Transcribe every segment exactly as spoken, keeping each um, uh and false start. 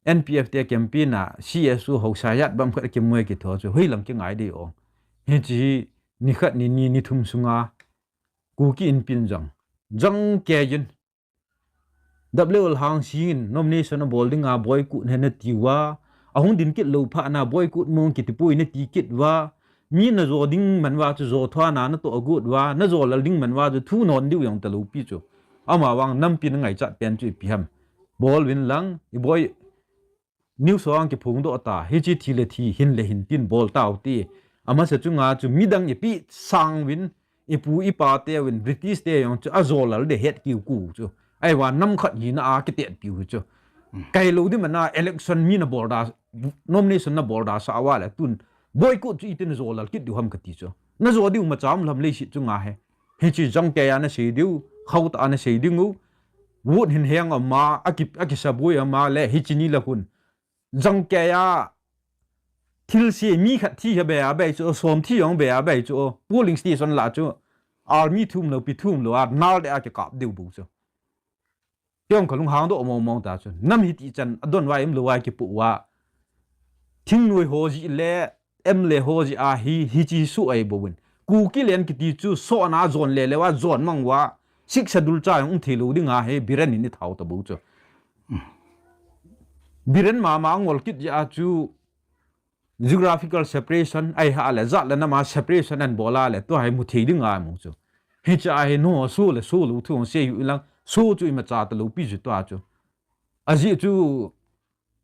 N P F te campaign a C S O ho sa yat bam khat kimu e kitho chu hoilang kingai ding o. Hichi nikhat ni ni ni thum sunga Kuki Inpi in jong jong kei in W L Hangsing in nomination a bol dinga boycott hen nati uva, ahung ding kit lou phat na boycott mong kiti poi nati kit uva, mi najo ding man uva chu jo thua na natoh agot uva, najo lal ding man uva chu thu non diu jong talou pi chu. Ama vang nampi na ngaichat pen chu ipi ham. Bol uvin lang, i boi New Song kiphong doh ta, hichi thi le thi, hin le hin tin bol tau ti. Amasa chunga chu midang ipi sang uvin, ipu ipa te uvin, British te jong chu ajo lal ding het kiu ku chu. Ahivang nam khat hina a kitet piu chu. Kai lou ding man a election mi nabol da, nomination nabol da sa uva le tun boycott chu itin jo lal kit diu ham kati chu. Najo diu ma cham lam leiset chunga he. Hichi jong kei a nasei diu, khauta a nasei ding u. Vote hin heng ama, aki, akisabui ama le, hichi ni la hun. Jong kei a, thil se mi khat thi ha be a be chu, som thi jong be a be chu, polling station la chu, army thum lou, pi thum lou, a nal de a kikap diu bu chu. Kei jong kalung hang doh mong mong ta chu. Nam hiti chan, adon vai im lou vai kipu uva. Thingnoi ho ji le, M L A ho ji a hi, hichi su ai bo win. Kuki len kiti chu, so na jon le le uva, jon mang uva. Sixth Schedule cha jong um thei lou ding a hi, Biren in i thau ta bo chu. Biren mama ngol kit ja chu geographical separation, ai ha le, jat le nam a separation an bol a le, tua hi mu thei ding a mu chu. Hicha hi no, so le, so lou thu se yu lang, so chu ima cha ta lou pi chu tua chu. Aji chu,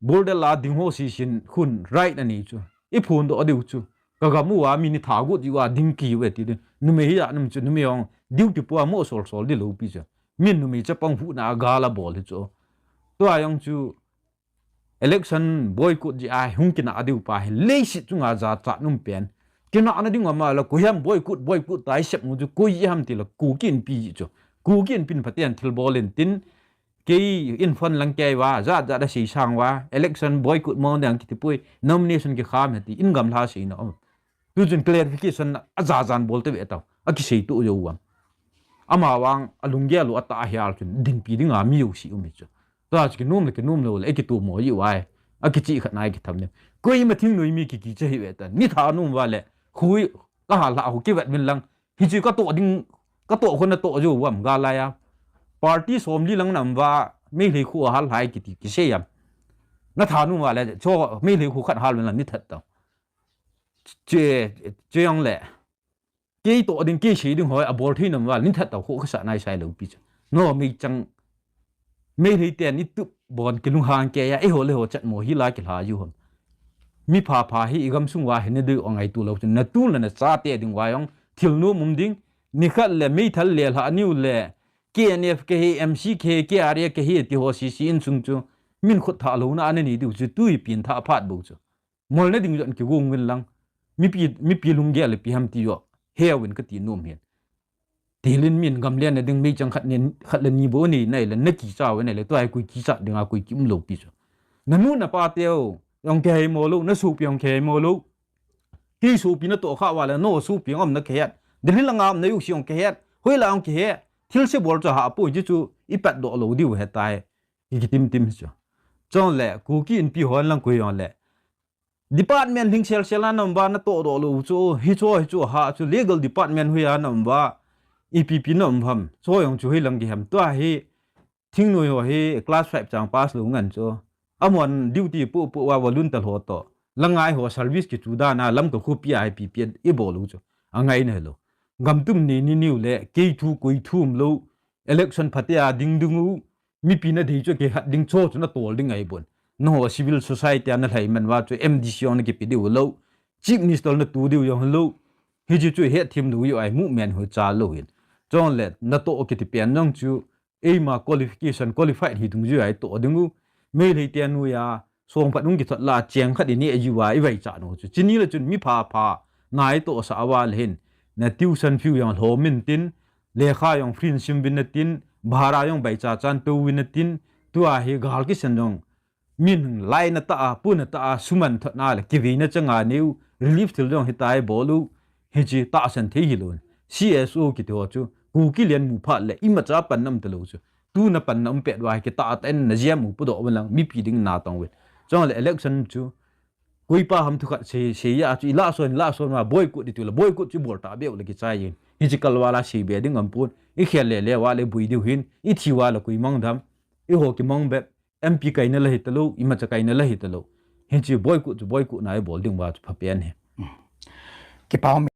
border la ding ho si sin hun right ani chu. I phun doh diu chu. Ka gam uva mi ni tha got uva ding ki ve ti ding. Numei hi a num chu, numei jong duty pu a mo sol sol di lou pi chu. Min numei chapang hu na ga la bol hi chu. Tua jong chu, election boycott ji a hung kina a diu pa hi leiset chunga jachat num pen. Kina na ding ama la koi ham boycott, boycott tai sep mu chu koi ham ti la Kuki Inpi ji chu. Kuki Inpi in Pathen thil bol in tin kei in phone lang kei uva, jat jat a sei sang uva, election boycott mo dang kiti poi, nomination kikham he ti, in gamla sei na om. Tu chun clarification a ja jan bol te ve tau, a kisei tu jo uvam. Ama vang, a lunggel u a ta a hial chun, dinpi ding a mi u si um hi chu. Tua chu kinom le kinom lou le, e kitu mo ji uva e. A kichi khat nai kitham ni. Koima thingnoi mi ki kicha hi ve ta. Ni tha num uva le, hui, ka hal ha hu kivet min lang. Hichi ka toh ding, ka toh khun na toh jo uvam ga la ya. Party som li lang nam uva, Meitei khu hal hai kiti, kisei yam. Na tha num uva le, cho Meitei khu khat hal min lang ni that ta. Che, che jong le. Kei toh ding, kei sei ding hoi, a bol thei nam uva, ni that ta khu ka sa nai sai lou pi chu. No, mi chang, Meitei te ni tup bon kilung hang kei a, eiho le ho chat mo hi la kila ju hom. Mi pha pha hi i gam sung uva hi ni dui ong ai tu lou chun, na tu le na cha te ding uva jong, thil nu mum ding, ni khat le meithal le hla niu le, K N F ke hi, M C K, K R A ke hi, ti ho si si in sung chu, min khut tha lou na ani ni diu chu, tui pin tha phat bu chu. Mol na ding jon kigung win lang. Mipi, mipi lunggel le pi ham ti jo. He win ka ti nom hin. Tilin min gam le na ding mi chang khat ni, khat le ni bo ni nai le na kicha win nai le tua koi kicha ding a koi ki um lou pi chu. Na nu na pa teu, jong kei mo lou, na supi jong kei mo lou. Kei supi na toh kha uva le, no supi jong na kei het. Delhi la ngam na yu si jong kei het. Hoi la jong kei het. Thil se bol chu ha pu ji chu i pat doh lou diu he tai. Ki, ki tim tim chu. Chong le, Kuki Inpi hon lang koi jong le. Department hling sel sel a nam uva na toh doh lou chu, hi chu, hi chu ha chu legal department hui a nam uva, ipi pi nam ham, chu jong chu hi lang ki ham tua hi, thingnoi ho hi class five chang pass lou ngan chu. Amon duty pu pu uva volunteer ho toh. Langai ho service ki chu dan a lam ka khu pi a ipi pi i bol lou chu. A ngai na lou. Gam tum ni ni niu le, kei thu koi thum lou, election phatea ding ding u, mipi na dei chu kei hat ding chu chu na tol ding ai bon. Na ho civil society a na lhai man uva chu M D C jong na kipi diu lou. Chief Minister na tu diu jong lou. Hi chu chu het thim lou u ai movement ho cha lou hin. Chong le na toh kiti pen jong chu eima qualification qualified hi dung ju ai toh ding u. Meitei te nu ya, song phat nung kithot la cheng khat i ni a ju a i vai cha no chu. Chini le chun mi pha pha nai toh sa uva le hin. Na tuition fee jong lhom in tin, lekha jong free in sim vin na tin, bhara jong bai cha chan to vin na tin, tua hi gal kisan jong min lai na ta a, pu na ta a, suman thot na le, kivi na changa neu, relief thil jong hi tai bol u, hi chi ta san thei hi lou. C S O kiti ho chu, Kuki lian mu phat le, ima cha pan nam ta lou chu. Tu na pan nam pet uva hi ki ta ta en na jia mu pu doh uva lang, mipi ding na tong uve. Chule election chu koipa ham thu khat sei, sei a chu ilah son, ilah son ma boycott di tu le boycott chu bol ta beu le kichai in. Hiche kal vala sei be ding ampon. Ikhel le le vale bui diu hin. Ithi vala koi mang dam. Iho kimang be. M P kaina la hitalou, imacha kaina la hitalou. Hiche boycott chu boycott na ibol ding va chu phapen hi. Kipa um